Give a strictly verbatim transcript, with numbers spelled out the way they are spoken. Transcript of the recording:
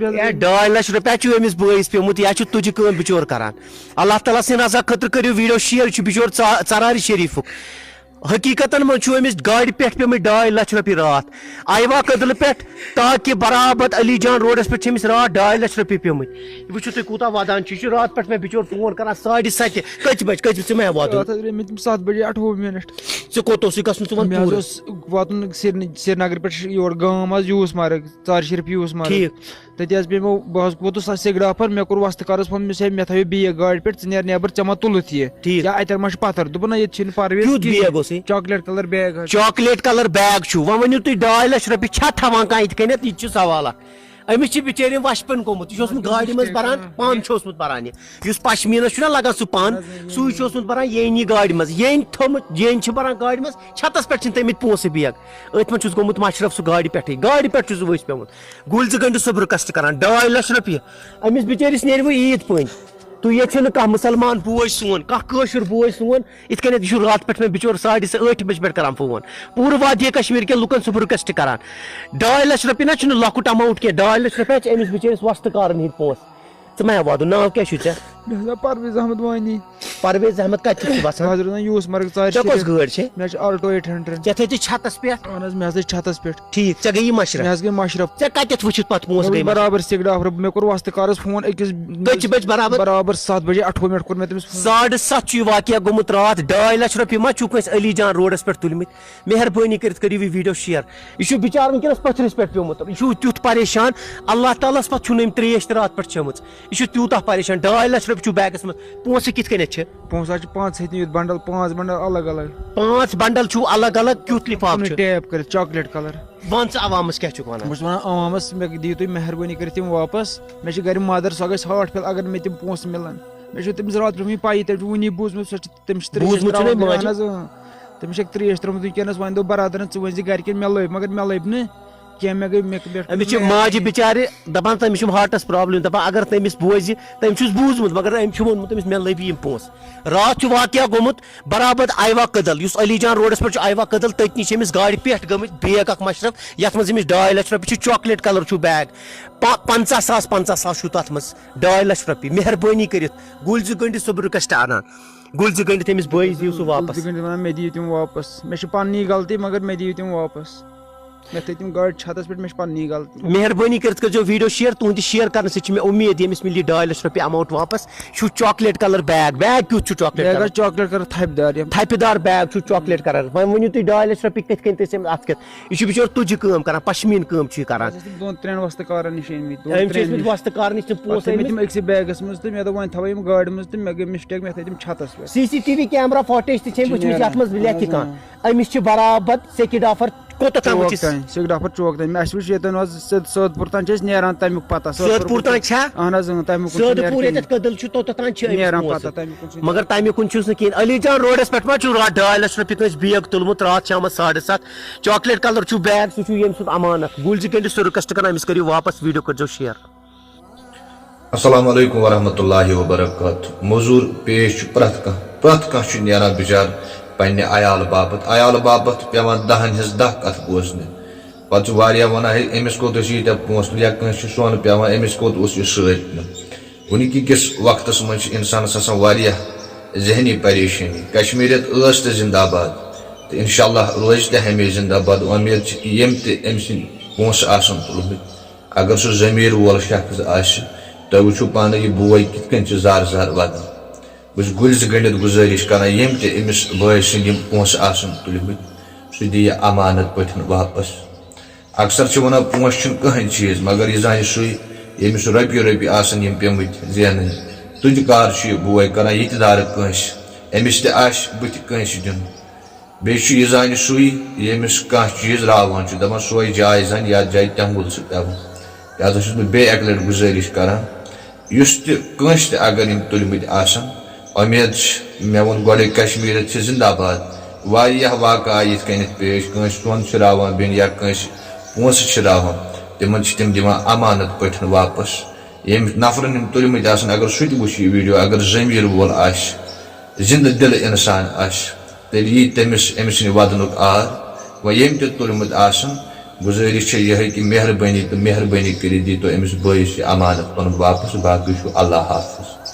ہے، ڈاے لچھ رۄپیہِ چھُ أمِس بٲیِس پیوٚمُت، یہِ چھُ تُجہِ کٲم بِچور کران۔ اللہ تعالیٰ سٕنٛدِ رضا خٲطرٕ کٔرِو ویڈیو شیئر، یہِ چھُ بِچور ژا-، ژرارِ شریٖفُک۔ حقیٖقتن منٛز چھُ أمِس گاڑِ پٮ۪ٹھ پیوٚمُت ڈاے لچھ رۄپیہِ راتھ۔ آیوا کدلہٕ پٮ۪ٹھ تاکہِ برابر علی جان روڈس پٮ۪ٹھ چھِ أمِس راتھ ڈاے لچھ رۄپیہِ پیوٚمٕتۍ۔ یہِ وٕچھِو تُہۍ کوٗتاہ ودان چھُ۔ یہِ چھُ راتھ پٮ۪ٹھ مےٚ بِچور فون کران ساڑِ ستہِ۔ کٔژِ بجہِ، کٔژِ بجہِ؟ ژٕ مہ ہےٚ واتُن۔ راتھ حظ گٔے مےٚ تِم ستھ بجے اَٹھووُہ مِنٹ۔ ژےٚ کوٚت اوسُے گژھُن؟ ژٕ وَن مےٚ حظ پوٗرٕ۔ اوس واتُن سرین-، سرینگرٕ پٮ۪ٹھ یور گام حظ یوٗس مرگ، ژارِ شریٖف یوٗس مرگ۔ ٹھیٖک۔ تَتہِ حظ پیٚیہِ مےٚ، بہٕ حظ ووتُس سیٚکہِ ڈافر، مےٚ کوٚر وۄستہٕ کارَس فون، مےٚ ووٚنُس، "ہے، مےٚ تھٲیِو بیگ گاڑِ پٮ۪ٹھ، ژٕ نیر نٮ۪بر، ژےٚ ما تُلُتھ یہِ؟ ٹھیٖک۔ یا اَتٮ۪ن ما چھُ پَتھر؟" دوٚپُن، "نہ، ییٚتہِ چھِنہٕ پَرویز کیُتھ کِہیٖنۍ۔" بیگ اوس یہِ؟ چاکلیٹ کلر بیگ حظ۔ چاکلیٹ کلر بیگ چھُ، وۄنۍ ؤنِو تُہۍ، ڈاے لچھ رۄپیہِ چھا تھاوان کانٛہہ یِتھ کٔنٮ۪تھ؟ یہِ تہِ چھُ سوال اکھ۔ أمِس چھِ بِچٲرۍ یِم وَشہِ پٮ۪ن گوٚمُت، یہِ چھُ اوسمُت گاڑِ منٛز بران، پانہٕ چھُ اوسمُت بران یہِ۔ یُس پشمیٖنَس چھُنہ لگان سُہ پَن، سُے چھُ اوسمُت بران ییٚنہِ گاڑِ منٛز، ییٚنہِ تھوٚمُت، ییٚنہِ چھِ بران گاڑِ منٛز، چھتَس پٮ۪ٹھ چھِنہٕ تھٲمٕتۍ پونٛسہٕ بیگ۔ أتھۍ منٛز چھُس گوٚمُت مشرف سُہ گاڑِ پٮ۪ٹھٕے، گاڑِ پٮ۪ٹھ چھُ سُہ ؤسۍ پیوٚمُت۔ گُلۍ زٕ گٔنٛڈِتھ سُہ برُکس تہِ کران، ڈاے لچھ رۄپیہِ۔ أمِس بِچٲرِس نیرِ وۄنۍ عیٖد پٔنٛدۍ۔ تُہۍ ییٚتہِ چھِنہٕ کانٛہہ مُسلمان بوے سون، کانٛہہ کٲشُر بوے سون، یِتھ کٔنٮ۪تھ یہِ چھُ راتہٕ پٮ۪ٹھ مےٚ بِچور ساڑِ سہ-، ٲٹھِ بجہِ پٮ۪ٹھ کران فون۔ پوٗرٕ وادی کشمیر کٮ۪ن لُکن سُہ برُکس تہِ کران۔ ڈاے لچھ رۄپیہِ نہ چھُنہٕ لۄکُٹ amount کینٛہہ، ڈاے لچھ رۄپیہِ آسہِ أمِس بِچٲرِس وۄستہٕ کارن ہٕنٛدۍ پونٛسہٕ۔ ژٕ مہ ہےٚ وادُن، ناو کیٛاہ چھُے ژےٚ؟ مےٚ حظ ناو پرویز احمد وانی۔ پرویز احمد کتہِ چھُکھ ژٕ بسان؟ بہٕ حظ روزان یوٗس مرگ ژارِ ژےٚ کۄس شریٖف۔ گٲڑۍ چھے؟ مےٚ حظ چھِ آلٹو ایٹ ہنڈریڈ۔ ژےٚ تھٲے ژےٚ چھتس پٮ۪ٹھ؟ اہن حظ، مےٚ حظ ٲسۍ چھتس پٮ۪ٹھ۔ ٹھیٖک، ژےٚ گٔیی مشرف؟ مےٚ حظ گٔے مشرف۔ ژےٚ کتٮ۪تھ وٕچھِتھ پتہٕ پونٛسہٕ مےٚ گٔے وٕچھ مشرف؟ برابر سِگڑا اکھ، مےٚ کوٚر وۄستہٕ کارس فون أکِس۔ کٔژِ بجہِ برابر؟ برابر ستھ بجے اٹھووُہ منٹ کوٚر مےٚ تٔمِس فون۔ ساڑٕ ستھ چھُ یہِ واقعہ گوٚمُت راتھ، ڈاے لچھ رۄپیہِ ما چھُو کٲنٛسہِ علی جان روڈس پٮ۪ٹھ تُلمٕتۍ؟ مہربٲنی کٔرِتھ کٔرِو یہِ ویڈیو شیئر۔ یہِ چھُ بِچارٕ وٕنکیٚنَس پٔتھرِس پٮ۪ٹھ پیوٚمُت، یہِ چھُ تیُتھ پریشان، اللہ تعالیٰ ہَس پَتہٕ چھُنہٕ أمۍ ترٛیش تہِ راتھ پٮ۪ٹھ چٔمٕژ۔ یہِ چھُ تیوٗتاہ پریشان، ڈاے لَچھ رۄپیہِ چھُ بیگَس منٛز، پونٛسہٕ کِتھ کٔنٮ۪تھ چھِ؟ پونٛسہٕ حظ چھِ پانٛژھ ہَتھ نِمٕتۍ بنڈل، پانٛژھ بنڈل الگ الگ۔ پانٛژھ بنڈل چھُو الگ الگ، کیُتھ لِفاف چھُ؟ ٹیپ کٔرِتھ چاکلیٹ کلر۔ وَن ژٕ عوامَس کیٛاہ چھُکھ وَنان؟ بہٕ چھُس وَنان عوامَس، مےٚ دِیِو تُہۍ مہربٲنی کٔرِتھ تِم واپَس۔ مےٚ چھِ گَرِ مَدر، سۄ گژھِ ہاٹ فیل اگر مےٚ تِم پونٛسہٕ مِلَن۔ مےٚ چھُ تٔمِس راتھ پٮ۪ٹھ وٕنہِ پَیی، تٔمۍ چھُ وٕنی بوٗزمُت، سۄ چھِ تٔمِس چھِ ترٛیش بوٗزمُت چھُنہ ترٛاوان، ماجہِ؟ اہن حظ، اۭں۔ تٔمِس چھَکھ ترٛیش ترٛٲومٕژ وٕنکیٚنَس، وۄنۍ دوٚپ برادرَن، "ژٕ ؤنۍ زِ گَرِکٮ۪ن مےٚ لٔبۍ"، مگر مےٚ لٔبۍ نہٕ کینٛہہ، مےٚ گٔے، مےٚ، مےٚ أمِس چھِ ماجہِ بِچارِ دَپان، تٔمِس چھِ ہاٹَس پرٛابلِم، دَپان اگر تٔمِس بوزِ، تٔمۍ چھُس بوٗزمُت، مگر أمۍ چھُ ووٚنمُت أمِس، "مےٚ لٔبۍ یِم پونٛسہٕ۔" راتھ چھُ واقعہ گوٚمُت برابر آیوا کدل، یُس علی جان روڈَس پٮ۪ٹھ چھُ آیوا کدل، تٔتنی چھِ أمِس گاڑِ پٮ۪ٹھ گٔمٕتۍ بیگ اَکھ مَشرف، یَتھ منٛز أمِس ڈاے لَچھ رۄپیہِ چھُ، چاکلیٹ کَلَر چھُ بیگ، پا-، پنٛژاہ ساس، پنٛژاہ ساس چھُ تَتھ منٛز۔ ڈاے لَچھ رۄپیہِ، مہربٲنی کٔرِتھ۔ گُلۍ زٕ گٔنٛڈِتھ سُہ بہٕ رِکویسٹ اَنان۔ گُلۍ زٕ گٔنٛڈِتھ أمِس بٲیِس دِیِو سُہ واپَس۔ گُلۍ زٕ گٔنٛڈِتھ وَنان، "مےٚ دِیِو تِم واپَس، مےٚ چھِ پَننی غلطی، مگر مےٚ دِیِو تِم واپَس۔ مےٚ تھٲے تِم گاڑِ چھَتَس پٮ۪ٹھ، مےٚ چھِ پَننی غلطی۔" مہربٲنی کٔرِتھ کٔرۍزیو ویٖڈیو شِیَر، تُہٕنٛدِ شِیَر کَرنہٕ سۭتۍ چھِ مےٚ اُمید ییٚمِس مِلہِ یہِ ڈاے لَچھ رۄپیہِ amount واپَس۔ یہِ چھُ چاکلیٹ کَلَر بیگ، بیگ کیُتھ چھُ چاکلیٹ بیگ کَلَر؟ حظ چاکلیٹ کَلَر تھَپہِ دار یِم۔ تھَپہِ دار بیگ چھُ چاکلیٹ کَلَر۔ وۄنۍ ؤنِو تُہۍ ڈاے لَچھ رۄپیہِ کِتھ کٔنۍ تہِ ٲسۍ أمۍ اَتھ کٮ۪تھ؟ یہِ چھُ بِچور تُجہِ کٲم کَران، پَشمیٖن کٲم چھُ یہِ کَران۔ اَسہِ ٲسۍ تِم دۄن ترٛٮ۪ن وۄستہٕ کارَن نِش أنۍمٕتۍ، دۄن أمۍ چھِ ترٛٮ۪ن ٲسۍمٕتۍ نِش۔ وۄستہٕ کارنٕچ تِم پَتہٕ پونٛسہٕ تھٲے مےٚ أنۍمٕتۍ۔ تِم أکسٕے بیگَس منٛز تہٕ مےٚ دوٚپ، "وۄنۍ تھاوَے یِم گاڑِ منٛز تہٕ مےٚ گٔے mistake، مےٚ تھٲے تِم چھَتَس پٮ۪ٹھ۔" C C T V camera footage تہِ چھِ أمۍ چھِ وٕچھمٕژ، نیران۔ یَتھ منٛز لیکھِ اَہَن حظ، کانٛہہ۔ اۭں۔ أمِس چھِ برابر سیٚکہِ ڈافر کوٚت تام چوک وٕچھِس؟ تام، سیٚکہِ ڈافر چوک تام۔ اَسہِ وٕچھ ییٚتٮ۪ن حظ سیوٚد سٲدپوٗر تام چھِ أسۍ نیران تَمیُک پَتہ۔ سٲدپوٗر تام چھا؟ اَہَن حظ، اۭں، تَمیُک کُن چھِ سٲدپوٗر نیران ییٚتٮ۪تھ کِہیٖنۍ۔ کٔدٕل چھُ، توٚتَتھ تام چھِ أمِس نیران پونٛسہٕ۔ پَتہ تَمیُک کُن چھِ مگر نیران۔ تَمیُک کُن چھُس نہٕ کِہیٖنۍ۔ علی جان روڈَس پٮ۪ٹھ ما چھُو راتھ ڈاے لَچھ رۄپیہِ کٲنٛسہِ بیگ تُلمُت راتھ شامَس ساڑٕ سَتھ؟ چاکلیٹ کَلَر چھُ بیگ، سُہ چھُ ییٚمہِ سُنٛد اَمانَت۔ گُلۍ زٕ گٔنٛڈِتھ سُہ رِکویسٹ کَران، أمِس کٔرِو واپَس، ویٖڈیو کٔرۍزیو شِیَر۔ السلام علیکم ورحمۃ اللہ وبرکاتہ۔ موٚزوٗر پیش چھُ پرٛٮ۪تھ کانٛہہ، پرٛٮ۪تھ کانٛہہ چھُ نیران بِچار پننہِ عیال باپتھ، عیال باپتھ پٮ۪وان دَہَن ہِنٛز دَہ کَتھ بوزنہِ۔ پَتہٕ چھُ واریاہ وَنان، "ہے، أمِس کوٚت ٲسۍ ییٖتیٛاہ پونٛسہٕ تُلۍ، یا کٲنٛسہِ چھُ سۄن پٮ۪وان، أمِس کوٚت اوس یہِ سۭتۍ نیُن؟" وٕنہِ کہِ کِس وقتَس منٛز چھِ اِنسانَس آسان واریاہ ذہنی پریشٲنی۔ کشمیٖریت ٲس تہٕ زِندہ باد، تہٕ اِنشاء اللہ روزِ تہِ ہمیشہِ زِندہ باد۔ اُمید چھِ کہِ ییٚمۍ تہِ أمۍ سٕنٛدۍ پونٛسہٕ آسَن تُلمٕتۍ، اگر سُہ ضمیٖر وول شخص آسہِ، تۄہہِ وٕچھِو پانَے یہِ بوے کِتھ کٔنۍ چھِ زار زار وَدان۔ بہٕ چھُس گُلۍ زٕ گٔنٛڈِتھ گُزٲرِش کران، ییٚمۍ تہِ أمِس بٲے سٕنٛدۍ یِم پونٛسہٕ آسَن تُلمٕتۍ، سُہ دِیہِ اَمانَت پٲٹھۍ واپَس۔ اکثر چھِ وَنان، پونٛسہٕ چھُنہٕ کٕہٕنۍ چیٖز، مگر یہِ زانہِ سُے، ییٚمِس رۄپیہِ رۄپیہِ آسَن یِم پیٚمٕتۍ زینٕنۍ۔ تُجہِ کار چھُ یہِ بوے کران، یہِ تہِ دارٕ کٲنٛسہِ، أمِس تہِ آسہِ بٕتھِ کٲنٛسہِ دیُن۔ بیٚیہِ چھُ یہِ زانہِ سُے، ییٚمِس کانٛہہ چیٖز راوان چھُ، دَپان سۄے جاے زانہِ، یَتھ جایہِ تٮ۪نٛگُل چھُ پٮ۪وان۔ لہذا چھُس بہٕ بیٚیہِ اَکہِ لَٹہِ گُزٲرِش کران، یُس تہِ کٲنٛسہِ تہِ اگر یِم تُلمٕتۍ آسَن، اُمید چھِ، مےٚ ووٚن گۄڈَے، کشمیٖرَس چھِ زِندہ باد۔ واریاہ واقعہٕ آیہِ یِتھ کٔنٮ۪تھ پیش، کٲنٛسہِ سۄن چھِ راوان بیٚنہِ یا کٲنٛسہِ پونٛسہٕ چھِ راوان، تِمَن چھِ تِم دِوان اَمانَت پٲٹھۍ واپَس۔ ییٚمۍ نفرَن یِم تُلمٕتۍ آسَن، اگر سُہ تہِ وٕچھِ یہِ ویٖڈیو، اگر ضمیٖر وول آسہِ، زِندٕ دِلہٕ اِنسان آسہِ، تیٚلہِ یی تٔمِس أمۍ سٕنٛدِ وَدنُک آر۔ وۄنۍ ییٚمۍ تہِ تُلمٕتۍ آسَن، گُزٲرِش چھےٚ یِہے کہِ مہربٲنی تہٕ مہربٲنی کٔرِتھ دیٖتو أمِس بٲیِس یہِ امانت پنُن واپس، باقٕے چھُ اللہ حافظ۔